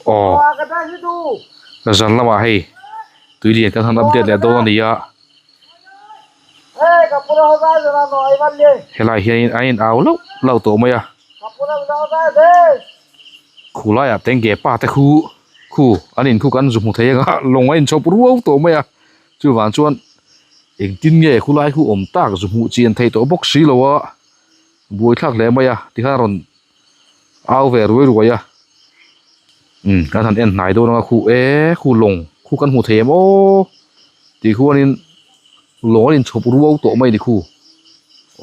Aw zan lamah hei tui lian kan han update leh dawn a ni a helaiah hianin an in au lauh lauh tawh mai a khulaiah tengge pa te khu khu an in khu kan zu hmu thei ang a lawng a inchhawp ruau tawh mai a chuvang chuan engtin nge khulai khu awm tak zu hmuh chian theih tawh bawk si lo a buaithlak hle mai a tikhan a rawn au ve ruai ruai a umm kan han en hnai dawn anga khu e khu lawng khu kan hmu thei em aw tih khuanin lawng an inchhawp ruau tawh mai ni khu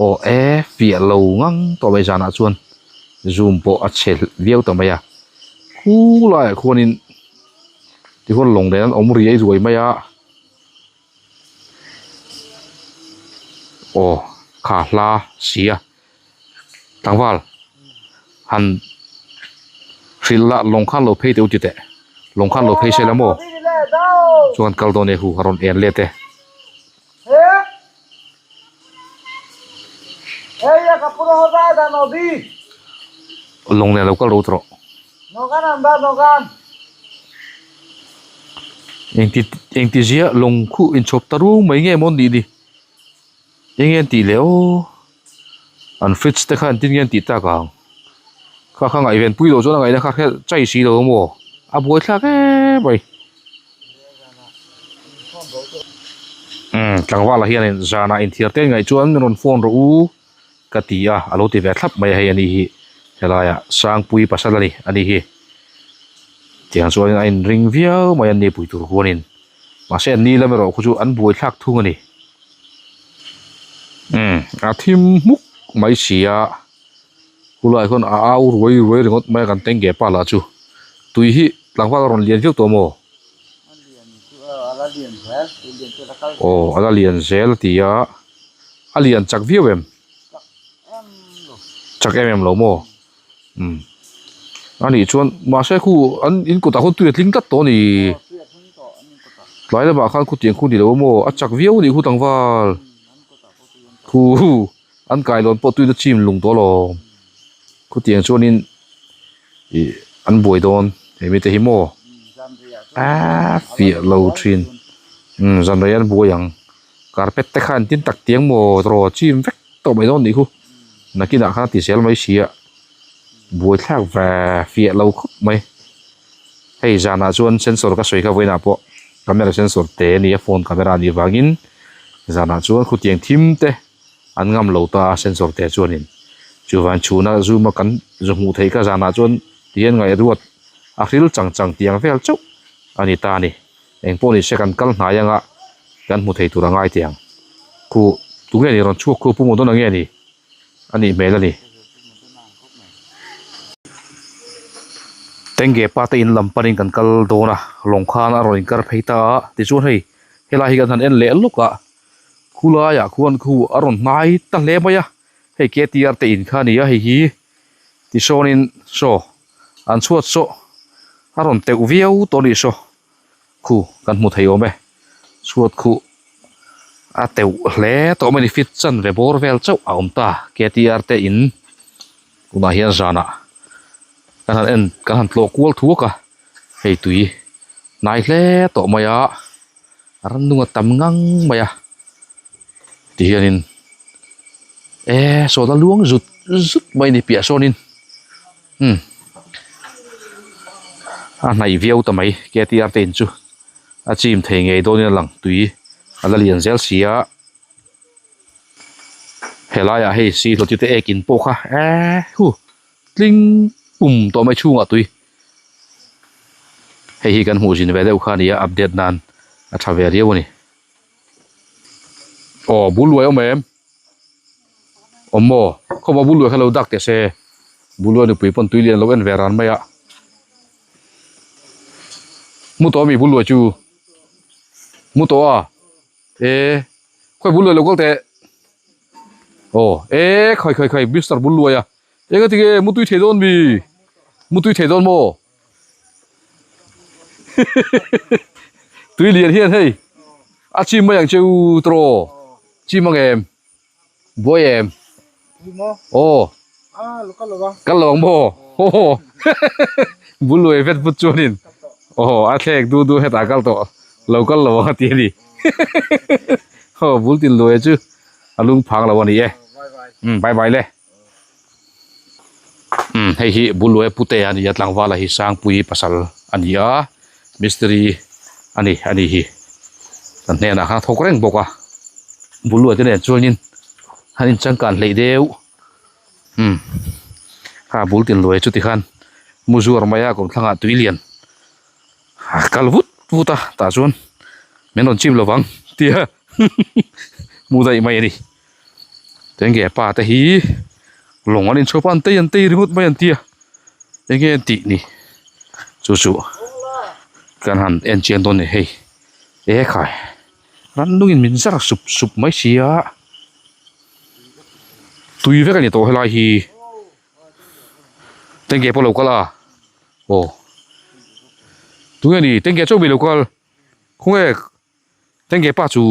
aw e fiah lo ngang tawh mai zanah chuan zoom pawh a chhe viau ta mai a khu laiah khuanin tikhuan lawng nen an awm riai ruai mai a. Aw kha hla si a tlangval han hrilh lah lawng khan lo phei teh u ti teh lawng khan lo phei se la maw chuan kal dawn e hu a rawn en let e. Lawng nen lo kal ro tawh. Engti engti zia lawng khuh inchhawp ta ruang mai nge maw an nih ni eng nge an tih leh aw an fridge te kha engtin nge an tih tak ang kha kha ngaihven pui loh chuan a ngaihna kha hre chai si lo maw a buaithlak em mai. Umm tlangvala hianin zanah inthiar te ngaih chuan min rawn phone rawh u ka ti a a lo ti ve thlap mai a hei ani hi helaiah Sangpui pasal a ni ani hi tiang chuanin a inring viau mai a ni pui tur huanin mahse an ni lam erawh khu chu an buaithlak thung a ni umm a thim hmuk mai si a khulaiah khuan a au ruai ruai ringawt mai a kan tengge pa lah chu tui hi tlangval a rawn lian viau tawh maw. Aw a la lian zel a ti a a lian chak viau em chak em em lo maw umm a nih chuan mahse khu an in kutah khuan tui a tling tlat tawh a ni tlai lamah khan khutiang khu ni lo maw a chak viau a nih khu tlangval khu an kailawn pawh tuina chim lung tawh alawm khutiang chuanin ih an buai dawn he mite hi maw aaa fiah lo thin umm zan rei an buai ang carpet te khan tin tak tiang maw raw chim vek tawh mai dawn nih khu nakinah khan a ti zel mai si a buai thlak ve fiah lo khawp mai hei zanah chuan sensor ka sawi kha vawiinah pawh camera sensor te a ni a phone camera a nih vangin zanah chuan khutiang thim te. an ngam lo ta a sensor te chuanin chuvan chhuna zoom a kan zu hmuh theih kha zanah chuan tihian ngaih ruat a hril chang chang tiang vel chauh a ni ta a ni engpawh ni se kan kal hnai anga kan hmu thei tur a ngai teh ang khu tunge ni rawn chhuak khu pu maw dawn ang nge ni a nih hmel a ni. Tengge pa te in lam panin kan kal dawn a lawng khan a rawn inkar phei ta a tichuan hei helai hi kan han en leh lawk a. Khulaiah khuan khu a rawn hnai ta hle mai a, hei KTR te in kha a ni a hei hi tisawnin saw an chhuat saw a rawn teuh viau tawh a nih saw khu kan hmu thei awm e chhuat khuh a teuh hle tawh mai a ni fit chan ve bawr vel chauh a awm ta KTR te in tunah hian zanah kan han en kan han tlawh kual thuak a hei tui hnai hle tawh mai a. Rannung a tam ngang mai a tihianin e sawn a luang zut zut mai a ni piah sawnin umm a hnaih viau ta mai ktr te in chu a chim thei ngei dawnin a lang tui a la lian zel si a helaiah hei si hlawh te ek in pawh kha eee hu tling pum tawh mai chhungah tui. Hei hi kan hmuh zin ve deuh kha a ni a update nan a tha ve riau a ni. Aw bul luai awm em? Awm maw? Khawma bul luai kha lo dak teh se. Bul luai nupui pawn tui lian lo en ve ran mai a. Mu tawh ami bul luai chu? Mu tawh a? E khawi bul luai lo kal teh. Aw e khawi khawi khawi mister bul luai a. Eng a ti nge mutui thei dawn mi? Mutui thei dawn maw? Tui lian hian hei a chim mai ang che u tawh chim ang em? Buai em? Aw kal lo ang maw? Aw bul luai vet vut chuanin aw a thlek du du hetah kal tawh lo kal lo ang a ti a ni. Aw bul tin luai chu a lung phang lo a ni e. Umm bye bye le. Umm hei hi bul luai pute a ni a tlangvala hi Sangpui pasal a ni a mistiri a ni a ni hi kan hnenah khan a thawk reng bawk a bul luai te nen chuanin an inchangkan hleih deuh. Umm kha bul tin luai chu tikhan mu zuar mai a kawmthlangah tui lian a kal vut vut a tah chuan min rawn chim lovang tia mu daih mai a ni tenge pa te hi lawng an inchhuap a an tei an tei ringawt mai an tia enge an tih ni chu chu kan han en chiang dawn a ni hei ekhai rannungin min zar sup sup mai sia. Tui vek a ni tawh helai hi tengge pawh lo kal a aw tunge ni tengge chaw mi lo kal khawnge tengge pa chu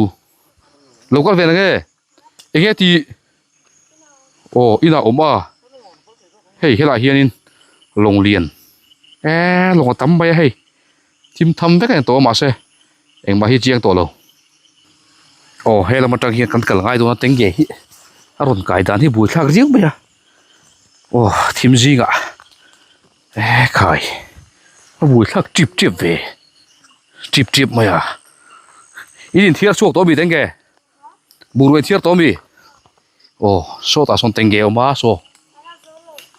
lo kal ve nange enge tih aw inah awm a hei helaiah hianin lawng lian eee lawng a tam mai a hei. Thim tham vek a ni tawh a mahse engmah hi chiang tawh lo. Aw he lam atang hian kan kal ngai dawn a tenge hi a rawn kai dan hi bui thlak riau mai a. Aw thim zingah e khai a bui thlak tip tip ve tip tip mai a. In inthiar chhuak tawh a mi tenge bungrua inthiar tawh a mi? Aw sawtah sawn tenge a awm a saw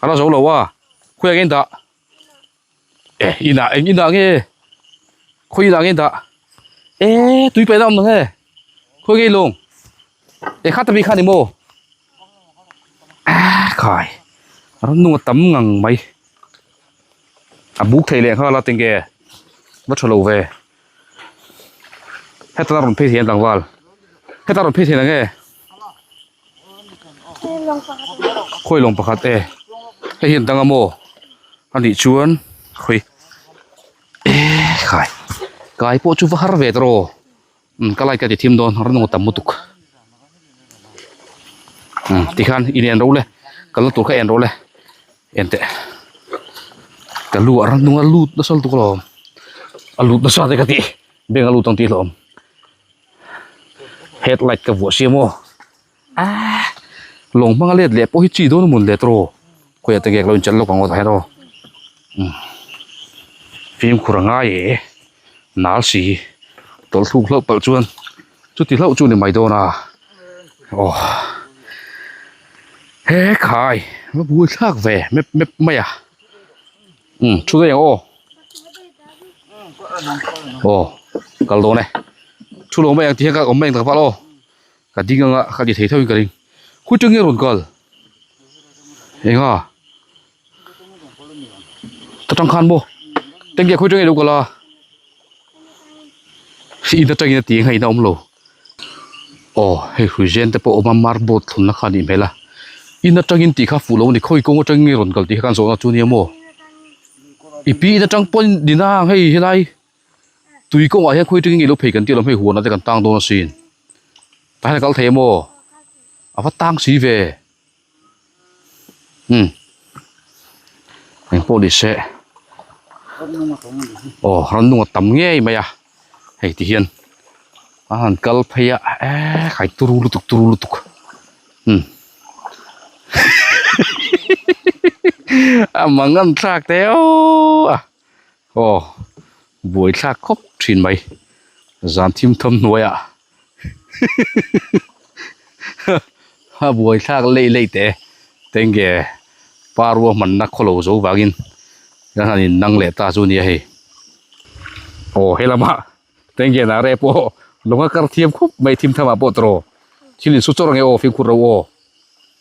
a la zo lo a khawiah nge in dah? E inah eng inah nge khawi inah nge dah e tui paih na awm nge khawi nge lawng e kha tami kha ni maw a khai ram nung a tam ngang mai a buk thei leh nghal a tinge va tha lo ve heta rawn phei thei an tlangval heta rawn phei thei na nge. Khawi lawng pakhat e hei hi an dang a maw a nih chuan khawi eh khai kai pawh chu va har ve tawh aw umm ka light ka ti thim dawn rawng a tam lutuk umm tikhan in en ro le kalna tur kha en ro le en teh ka lu ah ram hnung a lut nasa lutuk alawm a lut nasa te ka tih beng a lut ang tih hlawm. Headlight ka vuah sia maw ah lawng hmanga let leh pawh hi chi dawn a mawn let rawh khawiah te nge ka lo inchan lawk ang aw tah hian aw umm fimkhur a ngai e nal si tawlh thluk hlauh palh chuan chuti hlauh chu a ni mai dawn a aw he khai va bul thlak ve mep mep mai a umm thu daih ang aw. Aw kal dawn e thu lo mai ang tih hian ka awm mai ang tak val aw ka ding anga ka ti thei theuhin ka ring khawi tang nge rawn kal enga ta tang khan maw tengge khawi tang nge lo kal a in atangin a ti ang a in a awm lo aw hei hrui zen te pawh a awm a marble thlunna kha a nih hmel a in atangin tih kha fuh lo a ni khawi kawng atangin nge rawn kal tih kha kan zawhna chu a nia maw. I pi in atang pawhin ni na ang hei helai tui kawngah hian khawi atangin nge ilo phei kan tih alawm hei huanah te kan tang dawn asin tah hian a kal thei em aw a va tang si ve umm engpawh ni se aw rannung a tam ngei mai a hei ti hian a han kal phei a eee khai turu lutuk turu lutuk umm a mangan thlak teh aww a aw buai thlak khawp thin mai zan thim thawm hnuaiah a buai thlak leih leih teh e tenge pa ruahmanna khaw lo zo vangin kan han in nang leh ta chu nia hei aw helamah. Tengge na reh pawh lung a kar thiam khup mai thim tham ah pawh tawh thil in su chawr ange aw fimkhur ro aw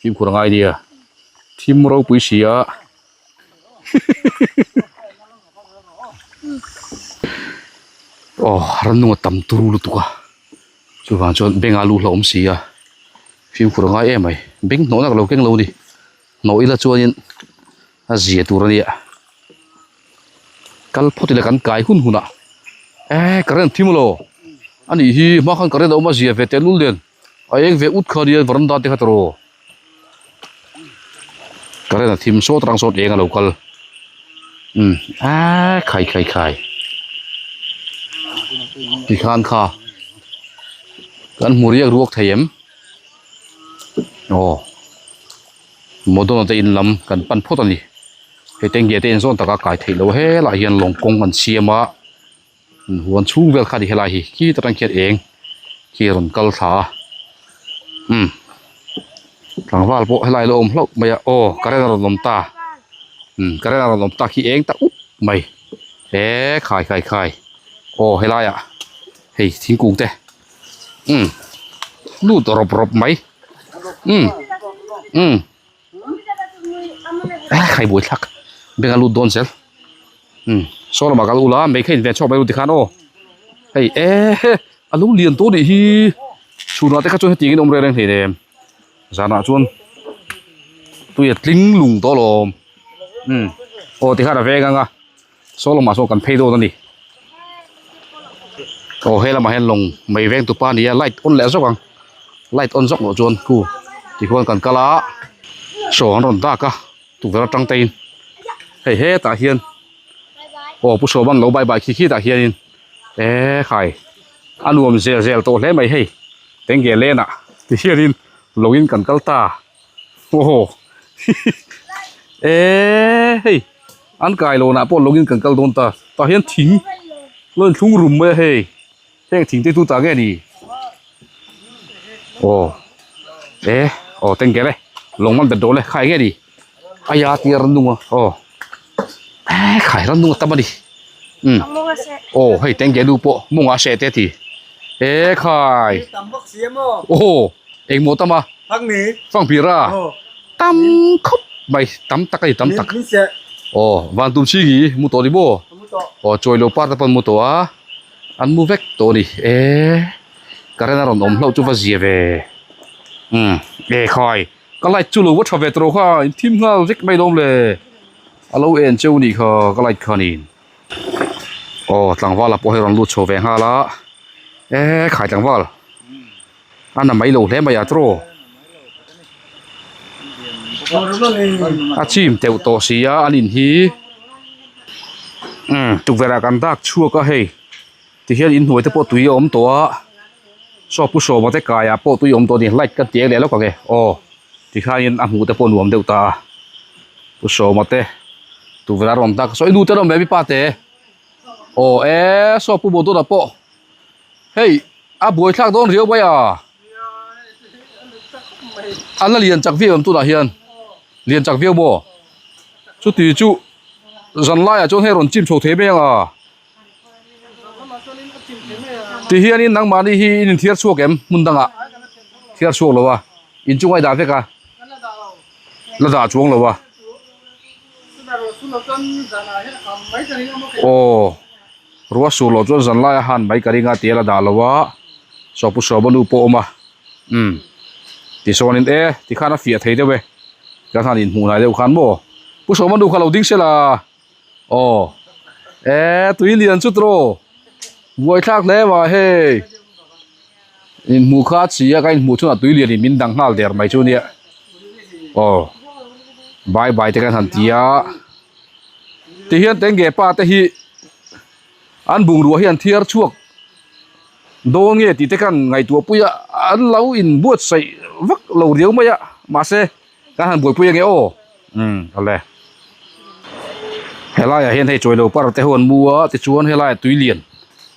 fimkhur angai nia thim ropui si a aw rannung a tam turu lutuk a chuvang chuan beng a lu hlauhawm si a fimkhur angai em mai beng hnawh na ka lo keng lo a ni hnawh ila chuanin a zia tur a nia. Kal phawt ila kan kai hun hunah eh current thim ulaw anih hi hma khan current a awm a zia ve tehlul nen a eng ve ut kha nia varanda te kha tawh current a thim sawt rang sawt eng a lo kal. Umm aaa khai khai khai tikhan kha kan hmu riak ruak thei em aw Modona te in lam kan pan phawt a ni hei tengge te inzawn taka kai theih loh helaiah hian lawng kawng an siam a huan chhung vel kha a ni helai hi khi ta tang khian eng khi a rawn kal thla a umm tlangval pawh helai la awm hlauh mai a aw current a rawn awm ta umm current a rawn awm ta khi eng ta up mai he khai khai khai aw helai ah hei thingkung te umm lut rawp rawp mai umm umm. Khai buai thlak beng a lut dawn zel umm saw lamah kal ula mai kha in ven chhuak mai ru tikhan aw hei e a lo lian tawh anih hi chhunah te kha chuan hetiang in awm reng reng hlei nem zanah chuan tui a tling lung tawh alawm umm aw tikhan a veng ang a saw lamah sawn kan phei dawn a ni aw he lamah hian lawng mai veng tupa a ni a light on leh zawk ang light on zawk loh chuan khu tichuan kan kal a saw an rawn dak a tukverh atang te in hei hetah hian aw pu sawm an lo bye bye khi khi tah hianin eee khai a nuam zel zel tawh hle mai hei tenge len ah ti hianin lawngin kan kal ta aw eee hei. An kai lo nah pawh lawngin kan kal dawn ta. Tah hian thing lo in thlung rum mai a hei. Heng thing te tu ta nge ni? Aw e aw teng kel e lawng man bet dawn e khai nge ni? Aya tia ran nung a aw e khai ran nung a tam a ni. Um aw hei teng kel nu pawh mawng a seh te a ti. E khai aw engmaw tam a fangpir a. Tam khawp mai tam tak a ni tam tak aw van tum ching hi mu tawh ni maw aw chawi lo part te pawh an mu tawh a an mu vek tawh a ni e current a rawn awm hlauh chu va zia ve umm e khai ka light chu lo va tha ve tawh kha in thim nghal vek mai lawm le a lo en cheu nih kha ka light khanin aw tlangval ah pawh hei a rawn lut chho ve nghal a e khai tlangval. A na mai lo hle mai a tiraw a chim teuh tawh si a an in hi umm tukverh ah kan dak chhuak a hei tihian inhnuai te pawh tui a awm tawh a saw pu sawma te kaiah pawh tui a awm tawh a ni light ka ti eng leh lawk ang e aw tikhanin a hmuh te pawh nuam deuh ta a pu sawma te tukverh a rawn dak saw i nu te an awm ve mi pa te aw e saw pu Bodona pawh. Hei a buaithlak dawn riau mai a, a la lian chak viau em tunah hian lian chak viau maw chuti chu zan laiah chuan hei rawn chim chho thei mai ang a ti hianin nangmahni hi in inthiar chhuak em hmun dangah thiar chhuak lo a inchunga i dah vek a la dah chuang lo a aw. Ruah sur loh chuan zan laia han mai ka ring a tia la dah lo a, Sawpu Sawma nu pawh a awm a, umm tichuanin e tikhan a fiah thei deuh e, kan han inhmuh hnai deuh khan maw Pu Sawma nu kha lo ding sela aw e tui lian chu tiraw buaithlak hle mai hei inhmuh kha a chi a ka inhmuh chhunah tui lian in min dang nghal der mai chu nia aw bye bye te kan han ti a. Tihian tenge pa te hi an bungrua hi an thiar chhuak dawn nge tih te khan ngaihtuah pui a an lo in buatsaih vak lo riau mai a mahse kan han buaipui ange aw umm awle helaiah hian hei chawi lo par te ho an mu a tichuan helaiah tui lian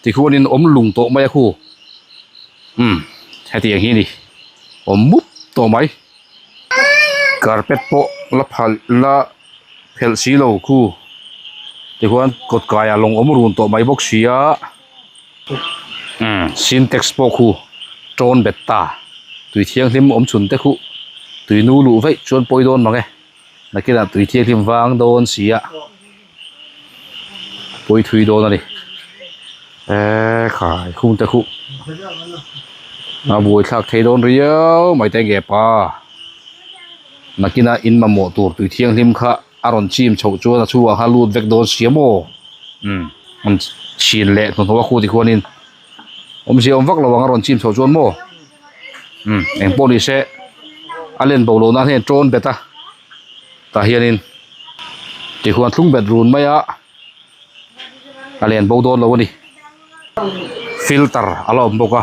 tikhuanin awm lung tawh mai a khu umm hetiang hi a ni awm mup tawh mai carpet pawh la phal la. phelh si lo khu tichuan kawt kaiah lawng awm run tawh mai bawk si a umm sintex pawh khu tawn bet ta tui thianghlim awm chhun te khu tui nu luh veih chuan pawi dawn mang e nakinah tui thianghlim vang dawn si a pawi thui dawn a ni eee khai khung te khu a buaithlak thei dawn riau mai te nge pa. Nakinah in mamawh tur tui thianghlim kha a rawn chim chhoh chuan a chhungah khan lut vek dawn sia maw? Umm an chhin leh hnuhnawh a khu tikhuanin awmzia awm vak lo ang a rawn chim chhoh chuan maw? Umm engpawh ni se a len bo loh nan hian tawn bet a tah hianin. Tihuan thlung bet run mai a a len bo dawn lo a ni. Filter a la awm bawk a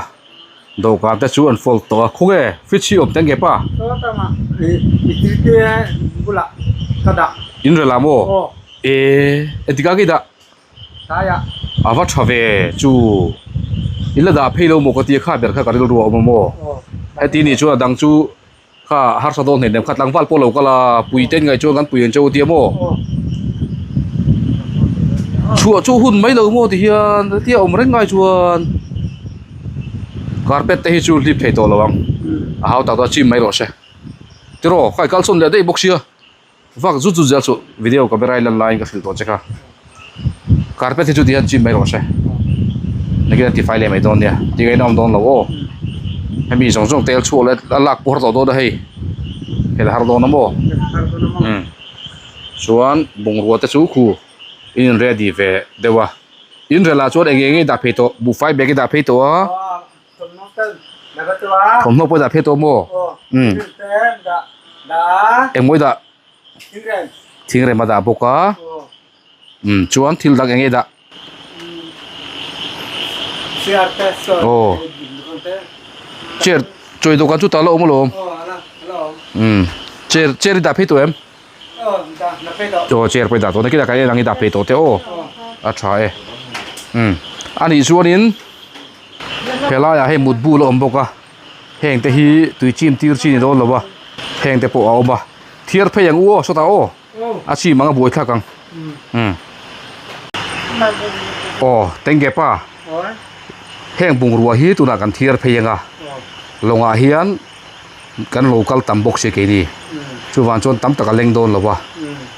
dawhkan te chu an fold tawh a khawnge fridge hi awm teng nge pa? In rel ah maw? Eee engtik ah nge i dah? A va tha ve chu in la dah phei lo maw ka tia kha ber kha ka rilru a awm a maw? Heti nih chuan a dang chu Kha harsa dawn hnen nem kha tlangval pawh lo kal a, pui te ngaih chuan kan pui ang che u tia maw? Chhuah chu hun mai lo maw ti hian hetia awm reng ngai chuan carpet te hi chu hlip thei tawh lo ang, a hau tak tak a chim mai rawh se. Tiraw kha i kalsawn leh daih bawk sia. Vak zut zut zel chu video camera i lan laiin ka hrilh tawh che kha. Carpet hi chu tihian chim mai rawh se. Nakin a tifai leh mai dawn nia. Ti ngaihna awm dawn lo aw. Hemi zawng zawng tel chhuak leh a lak pawh har tawh dawn a hei. Hel har dawn a maw? Umm. Chuan bungrua te chu khu in in ready ve deuh a. In rel ah chuan eng eng nge i dah phei tawh? Buhfai bag i dah phei tawh a. Thawmhnaw pawh i dah phei tawh maw? Umm. Engmaw i dah? Thingrem a dah bawk a. Umm chuan thil dang eng nge i dah? Aw. Chair chawi dawhkan chu tah la awm alawm. Umm chair chair i dah phei tawh em? Aw chair pawh i dah tawh nakinah kan en ang i dah phei tawh te aw. A tha e. Umm anih chuanin. Helaiah hei mutbu la awm bawk a heng te hi tui chim tir chi ni dawn lo a heng te pawh a awm a thiar phei ang u aw sawtah aw a chim ang a buai thlak ang umm aw tenge pa heng bungrua hi tunah kan thiar phei ang a lawngah hian kan lo kal tam bawk si keini chuvang chuan tam tak a leng dawn lo a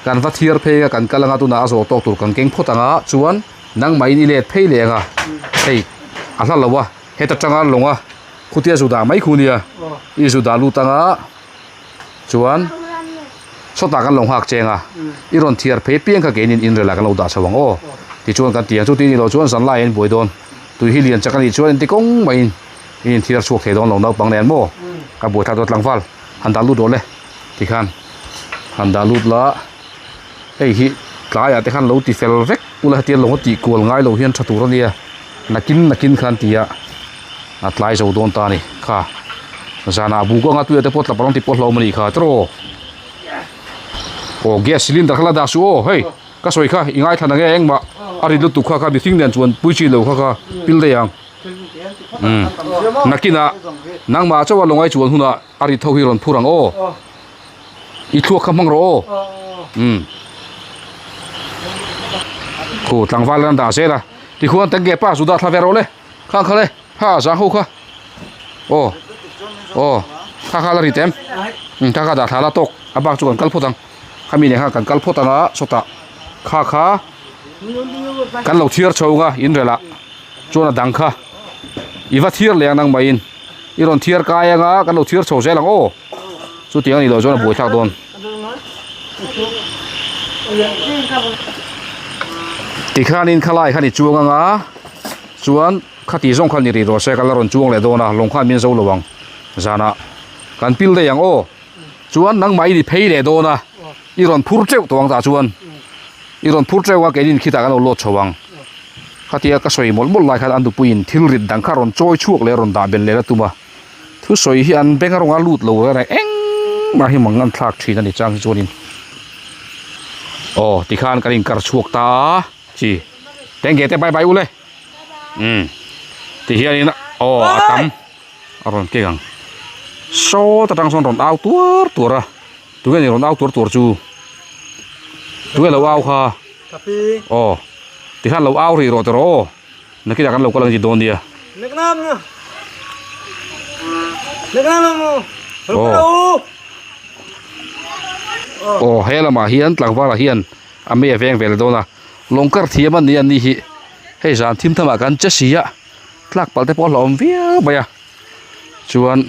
kan va thiar phei a kan kal anga tunah a zawh tawk tur kan keng phawt ang a chuan. Nangmahin i let phei leh ang a, hei a hla lo a, heta tanga lawng a khutia zu dah mai khu nia, i zu dah lut anga chuan sawtah kan lo nghak cheng a, i rawn thiar phei piang kha keinin inrel ah kan lo dah chho ang aw tichuan kan ti ang chu tih ni loh chuan zan laiah in buai dawn, tui hi lian chak a nih chuan inti kawng maiin in inthiar chhuak thei dawn lo naupang nen maw ka buai thlak dawn tlangval han dah lut rawh le tikhan han dah lut la. Hei hi tlaiah te khan lo ti fel vek ula hetiang lawng a tih kual ngai lo hian tha tur a nia nakin nakin khan ti a a tlai zo dawn ta a ni kha zanah buk anga tuia te pawh tla palh ang tih pawh hlauhawm a nih kha tiraw aw gas cylinder kha la dah suh aw hei ka sawi kha i ngaithla na nge engmah a rit lutuk kha kha mihring nen chuan pui chi lo kha kha pil daih ang umm nakinah nangmah chauh a lawngai chuan hunah a rit ho hi rawn phur ang aw. I thluak kha hmang rawh aw. Umm. Khu tlangval an dah zel a. Tikhuan teng ge pa zu dah thla ve rawh le. Khang kha le. Ha zang ho kha. Aw. Aw. Kha kha la ri tem. Umm kha kha dah thla la tawk. A bak chu kan kal phawt ang. Khami nen khan kan kal phawt ang a sawtah kha kha kan lo thiar chho ang a in rel ah chuan a dang kha i va thiar leh ang nang maiin i rawn thiar kai ang a kan lo thiar chho zel ang aw. Chutiang a nih loh chuan a buai thlak dawn. Tikhanin khalai khan i chuang anga chuan khati zawng khan i ri rawh se ka la rawn chuang leh dawn a lawng khan min zo lo ang zanah kan pil daih ang aw chuan nangmah i ni phei leh dawn a i rawn phur teuh tawh ang tah chuan i rawn phur teuh a keinin khitah kan lo lawt chho ang khatia ka sawi mawlh mawlh lai khan an nupuiin thil rit dang kha rawn chawi chhuak leh rawn dah belh leh la tum a. Thusawi hi an beng a rawnga lut lo reng engmah hi mang an thlak thin a ni chang hi chuanin aw tikhan kan inkar chhuak ta a chi teng ge te bye bye ule umm ti hianin aw a tam a rawn keng ang sawt atang sawn rawn au tuar tuar a tunge ni rawn au tuar tuar chu tunge lo au kha aw tikhan lo au rih rawh teh rawh aw. Nakinah kan lo kal ang chi dawn nia. Aw he lamah hian tlangvalah hian a mei a veng vel dawn a lawng kar thiam a ni an ni hi hei zan thim thamah kan che si a tlak palh te pawh a hlauhawm viau mai a chuan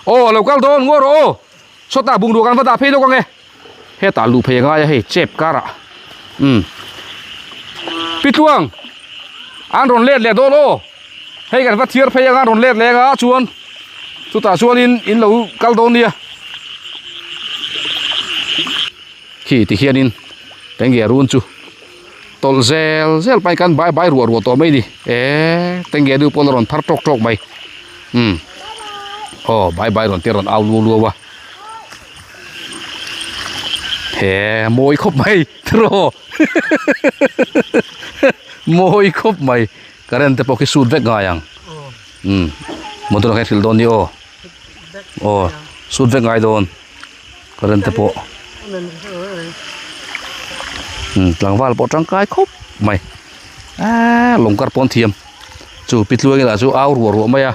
aw lo kal dawn ngaw rawh aw sawtah bungrua kan va dah phei lawk ang e. Hetah luh phei a ngai a hei chep karah umm pi tluang an rawn let leh dawn aw hei kan va thiar phei anga an rawn let leh anga chuan chutah chuanin in lo kal dawn nia khi ti hianin. Tengge run chu tawlh zel zel pai kan bai bai ruah ruah tawh mai ni e tengge nu pawn a rawn phar tawk tawk mai umm aw bai bai rawn te rawn au luau luau a he mawi khawp mai tiraw mawi khawp mai current te pawh khi sut vek ngai ang umm motor ah khan hrilh dawn ni aw aw sut vek ngai dawn. Current te pawh umm tlangval pawh tangkai khawp mai eee lawng kar pawn thiam chu pi tluang ila chu au ruah ruah mai a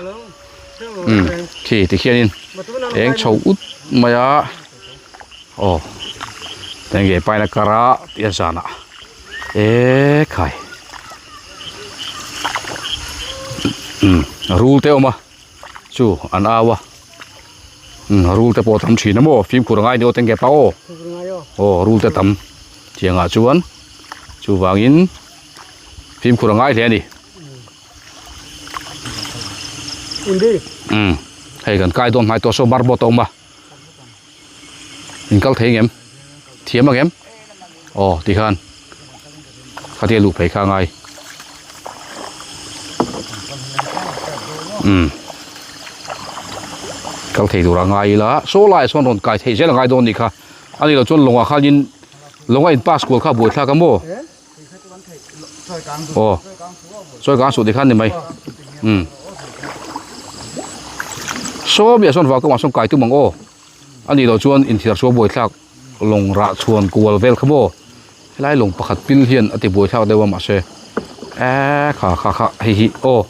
umm khi tikhianin eng chho ut mai a aw enge paina kar a tih a zanah eee khai umm rul te a awm a. Chu an au a umm rul te pawh a tam thin a maw fimkhur a ngai ni aw tengge pa aw aw rul te tam thiangah chuan chuvangin fimkhur a ngai hle a ni umm hei kan kai dawn hnai tawh saw marble a awm a in kal thei ngem thiam ang em aw tikhan khatia luh phei kha a ngai umm kal thei tur a ngai ila saw laiah sawn rawn kai theih zel a ngai dawn anih kha a nih loh chuan lawngah khanin lawnga in pass kual kha a buaithlak a maw aw chawi kang suh tikhan ni mai umm saw miah sawn vau kawngah sawn kai tum ang aw a nih loh chuan inthiar chhuah buaithlak lawng rah chhuan kual vel kha maw helai lawng pakhat pil hian a ti buaithlak deuh a mahse eee kha kha kha hei hi aw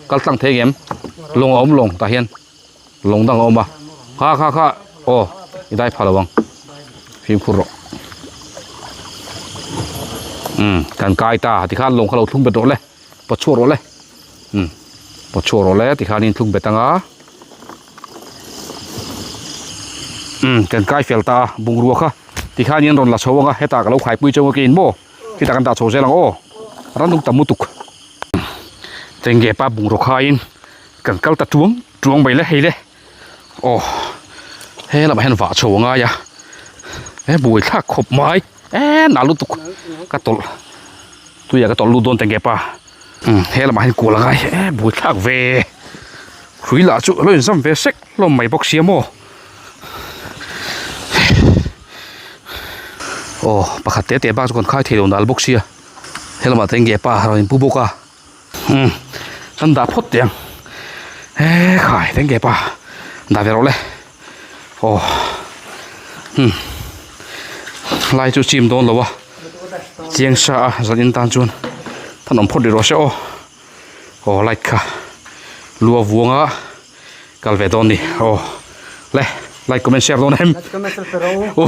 kal tlang thei ang em lawng a awm lawng tah hian lawng dang a awm a kha kha kha aw i dai pha lo ang fimkhur rawh umm kan kai ta tikhan lawng kha lo thlung bet rawh le pawt chhuak rawh le umm pawt chhuak rawh le tikhanin thlung bet anga umm kan kai fel ta a bungrua kha tikhanin rawn la chho anga hetah ka lo khaipui chauh a keiin maw khitah kan dah chho zel ang aw rannung tam lutuk tengge pa bungraw khaiin kan kal ta tuang tuang mai le hei le aw he lamah hian vah chho a ngai a he buai thlak khawp mai eee nal lutuk ka tawlh tuiah ka tawlh lut dawn tengge pa umm he lamah hian kual a ngai e buai thlak ve hrui lah chu a lo inzam ve sek hlawm mai bawk sia maw aw pakhat te te bak chu kan khai thei lo nal bawk sia he lamah tengge pa a rawn inpu bawk a. Umm kan dah phawt teh ang he khai teng ke pa dah ve rawh le aw umm lai chu chim dawn lo a chiang sa a zan in tan chuan than awm phawt rih rawh se aw aw light kha lua vuang a kal ve dawn ni aw le like comment share dawn em aw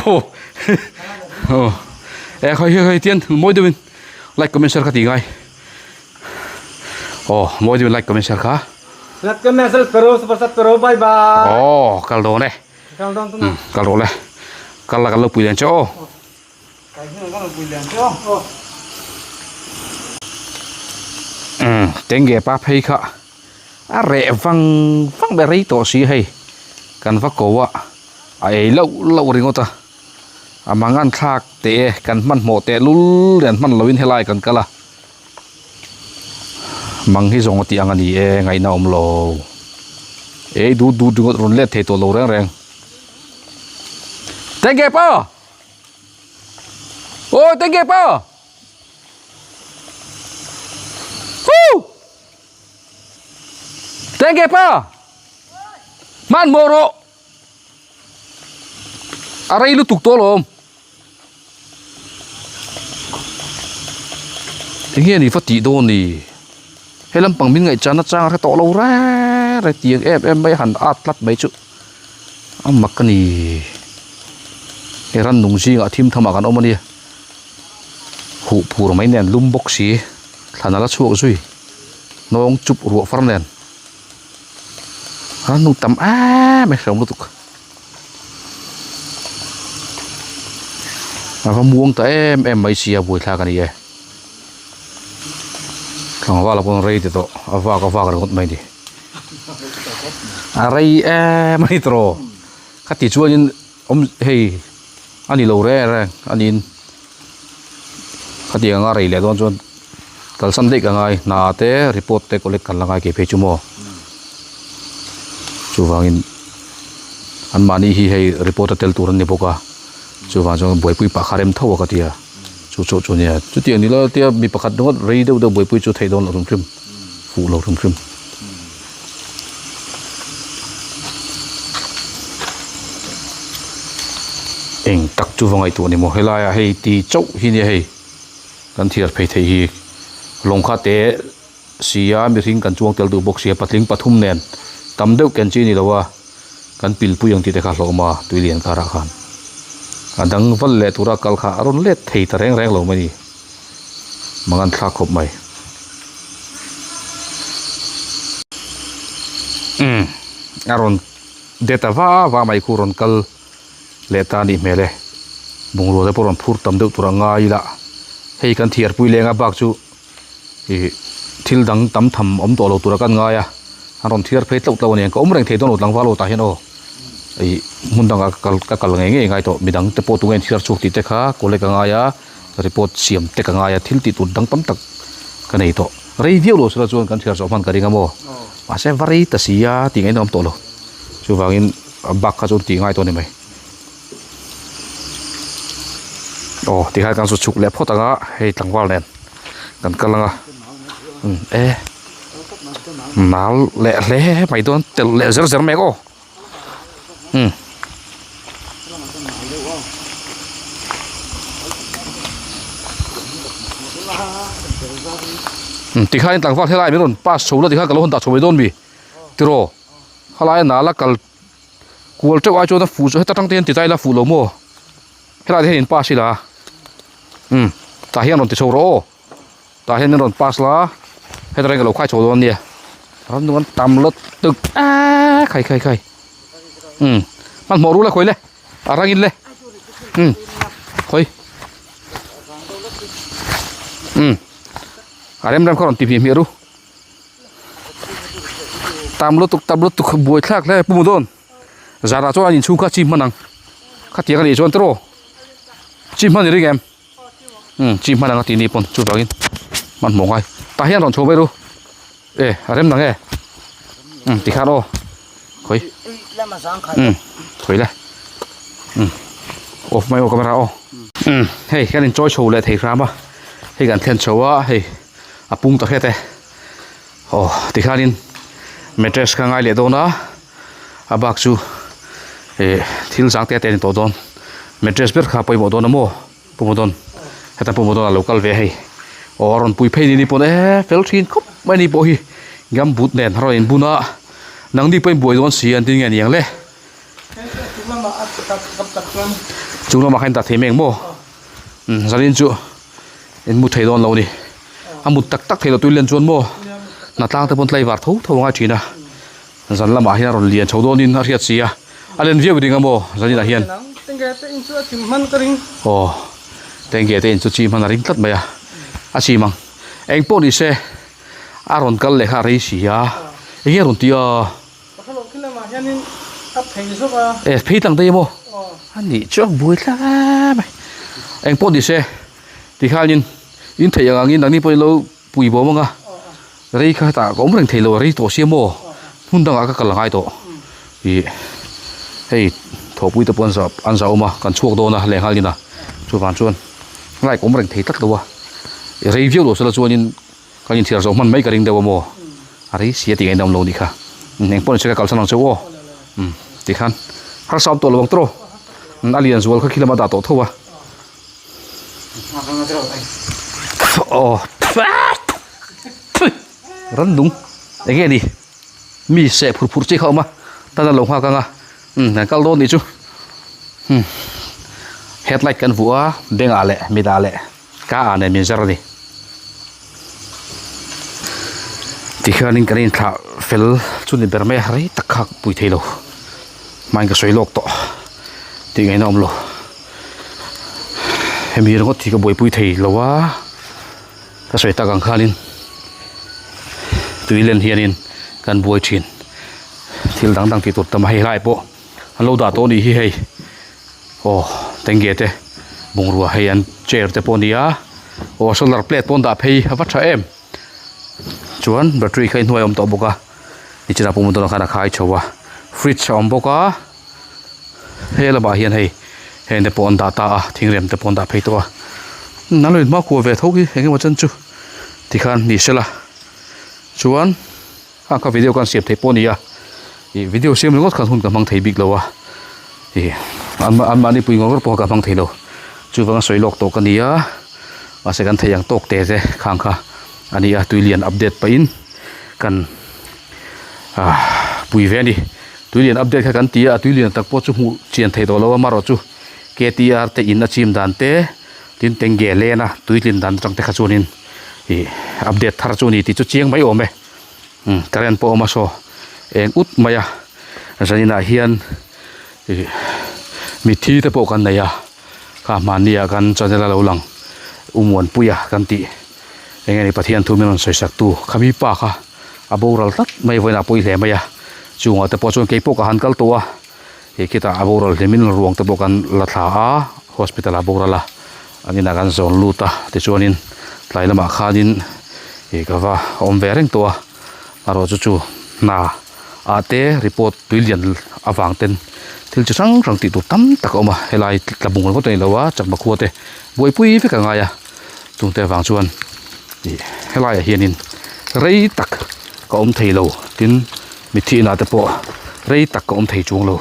aw e khawi khawi tian mawi deuhin like comment share kha ti ngai. Aw mawi deuhin like comment share kha. Like comment share pero super sub pero bye bye. Aw kal dawn e. Kal dawn tuna. Kal rawh le. Kal la kan lo pui lian che aw. Kai hian kan lo pui lian che aw. Umm tenge pa phei kha a reh vang vang ber rei tawh si hei kan va ko a a ei loh loh ringawt a. A mangan thlak teh e kan hmanhmawh teh lul lian hman loin helai kan kal a mang hi zawng a tih ang a ni e ngaihna awm lo ei dut dut ringawt rawn let thei tawh lo reng reng tengge pa aw tengge pa Woo! Tengge pa hmanhmawh rawh A rei lutuk tawh alawm. Enge ni va tih dawn ni? He lampang min ngaihchahna chang a hre tawh lo reng reng tiang em em mai a han at tlat mai chu a mak a ni. He rannung zingah thim thamah kan awm a nia. Huh phur mai nen lum bawk si thlan a la chhuak zui. Hnawng chup ruah far nen. A hnung tam em em hrehawm lutuk a va muang ta em em mai sia buaithlak a ni e tlangval ah pawh rei ti tawh a vak a vak ringawt mai a ni a rei em a ni tawh khati chuanin awm hei a ni lo reng reng a niin. Khatiang anga rei leh dawn chuan kalsan daih ka ngai hna te report te collect kan la ngai kei phei chu maw chuvangin anmahni hi hei report a tel tur an ni bawk a chuvang chuan buaipui pah kha rem tho a ka ti a chu chu chu nia chutiang ni lo tia mi pakhat ringawt rei deuh deuh buaipui chu theih dawn loh hrim hrim fuh lo hrim hrim. Eng tak chu va ngaihtuah ni maw helaiah hei ti chauh hi nia hei kan thiar phei theih hi lawng kha te si a mihring kan chuang tel duh bawk sia patling pathum nen tam deuh ken chi a ni lo a kan pilpui ang tih te kha hlawm a tui lian karah khan a dang val leh tura kal kha a rawn let thei ta reng reng lo mai a ni mangan thlak khawp mai umm a rawn det a va va mai khu rawn kal leh ta a nih hmel e bungrua te pawh rawn phur tam deuh tur a ngai ila hei kan thiarpui leng a bak chu ih thil dang tam tham awm tawh lo tura kan ngai a an rawn thiar phei tlauh tlauh a ni ang ka awm reng thei dawn lo tlangval aw tah hian aw ih hmun dangah ka kal ka kal ngei ngei ngai tawh midang te pawh tunge an thiar chhuak tih te kha collect a ngai a report siam te ka ngai a thil tih tur dang tam tak ka nei tawh rei viau lo sela chuan kan thiar zawh hman ka ring a maw mahse va rei ta si a tih ngaihna awm tawh lo chuvangin a bak kha chu tih ngai tawh a ni mai aw tikhan kan saw chhuk leh phawt ang a hei tlangval nen kan kal ang a umm e nal leh hle mai dawn telh leh zer zer mai ang aw umm tikhan tlangval helai min rawn pass chho la tikhan ka lo hawn dah chho mai dawn mi tiraw helai nala kal kual teuh ai chuan a fuh chu heta tang te hian ti ta ila fuh lo maw helai te hian in pass ila umm tah hian rawn ti chho rawh aw tah hian in rawn pass la heta reng ka lo khai chho dawn nia ram nuam tam lot tuk a khai khai khai umm hmanhmawh ru la khawi le a rang in le umm khawi umm a rem rem kha rawn ti hmiah hmiah ru. Tam lutuk tam lutuk buai thlak hle pu dawn zarah chuan an inchhung kha chi hman ang khatiang a nih chuan tiraw chi hman i ring em umm chi hman ang a tih ni pawn chuvangin hmanhmawh ngai tah hian rawn chho mai ru e a rem nang e umm tikhan aw khawi umm khawi le umm off mai aw camera aw umm hei kan inchawi chho leh thei hram a hei kan thlen chho a hei. a pung ta hret e aw tikhanin mattress kha ngai leh dawn a a bak chu ih thil zang te te a ni tawh dawn mattress ber kha pawimawh dawn a maw pawimawh dawn heta pawimawh dawn a lo kal ve hei aw a rawn pui phei ni ni pawn e fel thin khawp mai ni pawh hi gumboot nen a rawn inbun a nangni pawh in buai dawn si an tin nge ni ang le chung lamah khan in dah thei mai ang maw zanin chu in mu thei dawn lo a ni a mut tak tak thei lo tui len chuan maw hna tlang te pawn tlaivar tho tho a ngai thin a zan lamah hian a rawn lian chho dawn in a hriat si a a len viau ding a maw zanin ah hian aw tenge te in chu chi hman a ring tlat mai a a chim ang eng pawh ni se a rawn kal leh kha a rei si a enge a rawn ti a. E phei tlang daih a maw a nih chu a buai thlak em mai eng pawh ni se tikhanin in theih ang angin nangni pawhin lo pui bawm ang a rei kha hetah ka awm reng thei lo a rei tawh sia maw hmun dangah ka kal a ngai tawh ih hei thawhpui te pawh an zah an zah awm a kan chhuak dawn a lehnghal in a chuvang chuan like awm reng thei tlat lo a rei viau lo sela chuanin. Kan inthiar zawh hman mai ka ring deuh a maw? A rei si a tih ngaih nawm lo nih kha. Eng pawh ni se ka kalsan ang che u aw. Umm tikhan harsa awm tawh lo ang tawh. A lian zual kha khi lama dah tawh tho a. Aw rannung eng nge ni mi seh phur phur chi kha a awm a tan a lo nghak ang a umm kan kal dawn nih chu umm headlight kan vuah a bengah leh mitah leh. Ka ah nen min zar a ni. Tikhianin kan inthlah fel chu ni ber mai a, rei tak kha pui thei lo. Hmain ka sawi lawk tawh tih ngaihna awm lo. Hemi ringawt hi ka buaipui thei lo a, ka sawi tak ang khanin tui len hianin kan buai thin. Thil dang dang tih tur tam a hei lai pawh an lo dah tawh a nih hi hei. Aw tenge te bungrua hei an chair te pawh a ni a Aw solar plate pawh an dah phei a va tha em chuan battery kha inhnuai a awm tawh bawk a nichinah pawh motor ah khan a khai chho a fridge a awm bawk a he lamah hian hei heng te pawh an dah ta a thingrem te pawh an dah phei tawh a an lo inhma kual ve tho hi eng emaw chen chu tikhan ni sela chuan a ka video khan siam theih pawh a ni a ih video siam ringawt khan hun ka hmang thei bik lo a ih an an mahni pui ngawr ngawr pawh ka hmang thei lo chuvang a sawi lawk tawh ka ni a mahse kan thei ang tawk te te khang kha a ni a tui lian update pahin kan ah pui ve a ni tui lian update kha kan ti a tui lian tak pawh chu hmuh chian theih tawh lo a amaherawh chu K T R te in a chim dan te tin tenge len a tui tlin dan atang te kha chuanin ih update thar chu a ni tih chu chiang mai awm e. Umm current pawh a awm a saw eng ut mai a zaninah hian ih mitthi te pawh kan nei a kha hmanni ah kan channel a lo lang Umuanpuia kan tih eng nge ni Pathian thu min rawn sawi sak tu khami pa kha a boral tlat mai vawiinah pawi hle mai a chungah te pawh chuan keipawh ka han kal tawh a ih khitah a boral hlimin ruang te pawh kan la thla a hospital ah boral a an inah kan zawn lut a tichuanin tlai lamah khanin ih ka va awm ve reng tawh a erawh chu chu hna ah te report tui lian avang ten thil chi hrang hrang tih tur tam tak a awm a helai tla bung ringawt a ni lo a chakma khua te buaipui vek a ngai a chungte avang chuan ih helaiah hianin rei tak ka awm thei lo tin mitthi inah te pawh rei tak ka awm thei chuang lo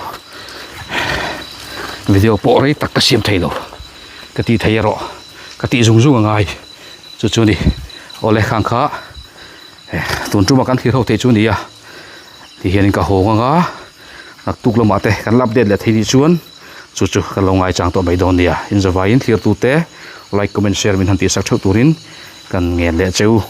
video pawh rei tak ka siam thei lo ka tih thei erawh ka tih zung zung a ngai chu chu a ni awle khang kha tun tuma kan thlir ho thei chu a ni a ti hianin ka hawng anga naktuk lamah te kan la update leh thei nih chuan chu chu kan lo ngaichang tawh mai dawn nia inzavaiin thlir tute like comment share min han tihsak theuh turin kan ngen leh cheu.